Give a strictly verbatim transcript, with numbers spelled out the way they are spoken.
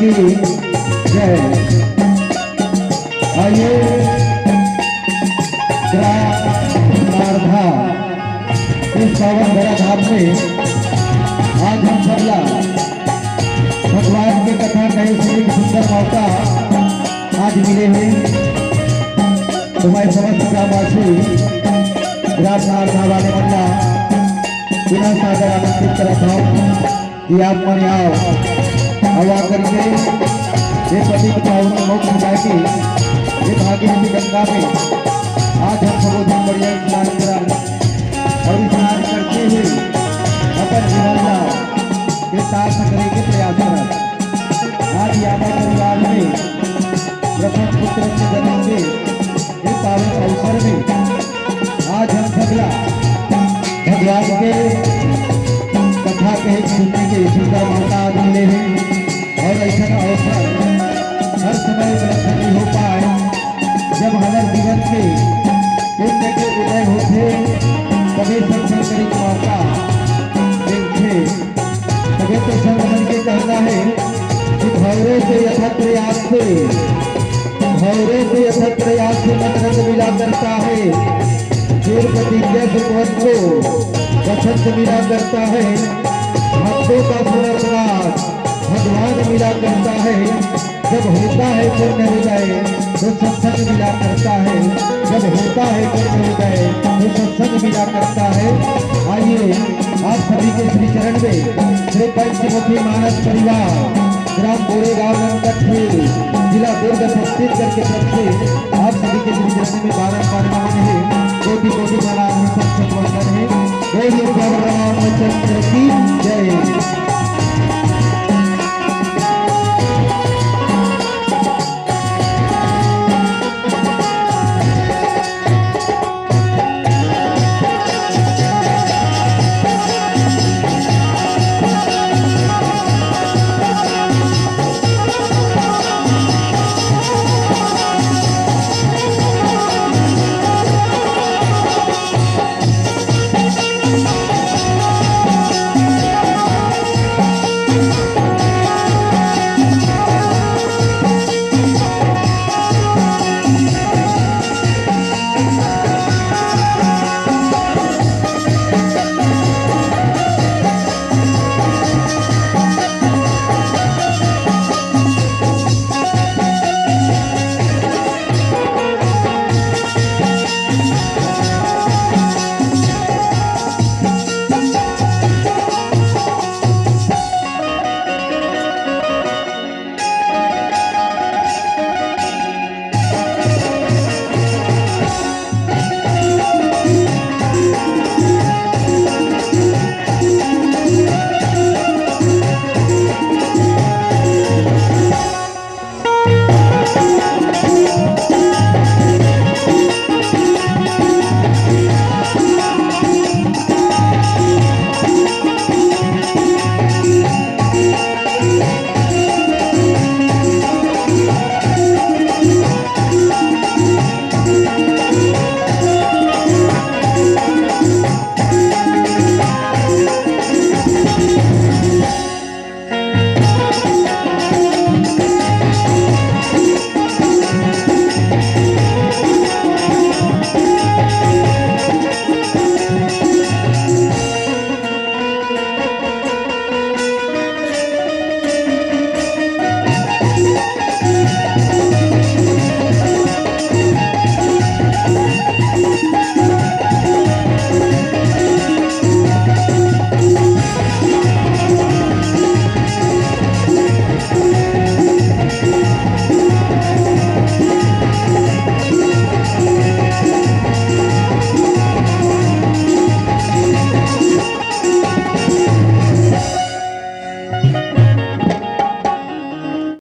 जय। आइए, ग्राम नारधा, इस पावन धरा धाम में आज हम सबला भगवान के कथा कहे से एक सुंदर मौका आज मिले हे। तो मैं समस्त ग्रामवासी, ग्राम नारधा वाले मन ला बिना सादर आमंत्रित करत हूँ कि आप मन आओ, अउ आकर के ये पतित पावन मोक्ष जाके ये भागीरथी गंगा में आज हम सबो झन बढ़िया स्नान करन अउ स्नान करते हुए अपन जीवन ला कृतार्थ करे के प्रयास करन। आज यादव परिवार में प्रथम पुत्र के जन्म के ये पावन अवसर में आज हम सबला भगवान के कथा के सुनने के सुंदर मौका आज मिले हे। अउ ऐसा अवसर हर समय उपलब्ध नहीं हो पाए। जब हमर जीवन के पुण्य के उदय होथे, तभी सत्संग करे के मौका मिलथे। तभी तो संत मन के कहना हे कि भौरे से यथात्र याद से, भौरे से यथात्र याद से मकरंद मिला करता है, फिर प्रतिज्ञा से पवन को वसंत मिला करता है, भक्तों का समर्पणार्थ भगवान मिला करता है। जब होता है पुण्य उदय तो सत्संग मिला करता है, जब होता है पुण्य उदय तो सत्संग मिला करता है। आइए, आप सभी के श्री चरण में श्री पंचमुखी मानस परिवार, ग्राम गोरेगांव नंदखील, जिला दुर्ग छत्तीसगढ़ के तरफ से आप सभी के श्री चरण में बारंबार नमन है, कोटि कोटि प्रणाम है, सत सत वंदन है। बोलिए भगवान रामचंद्र की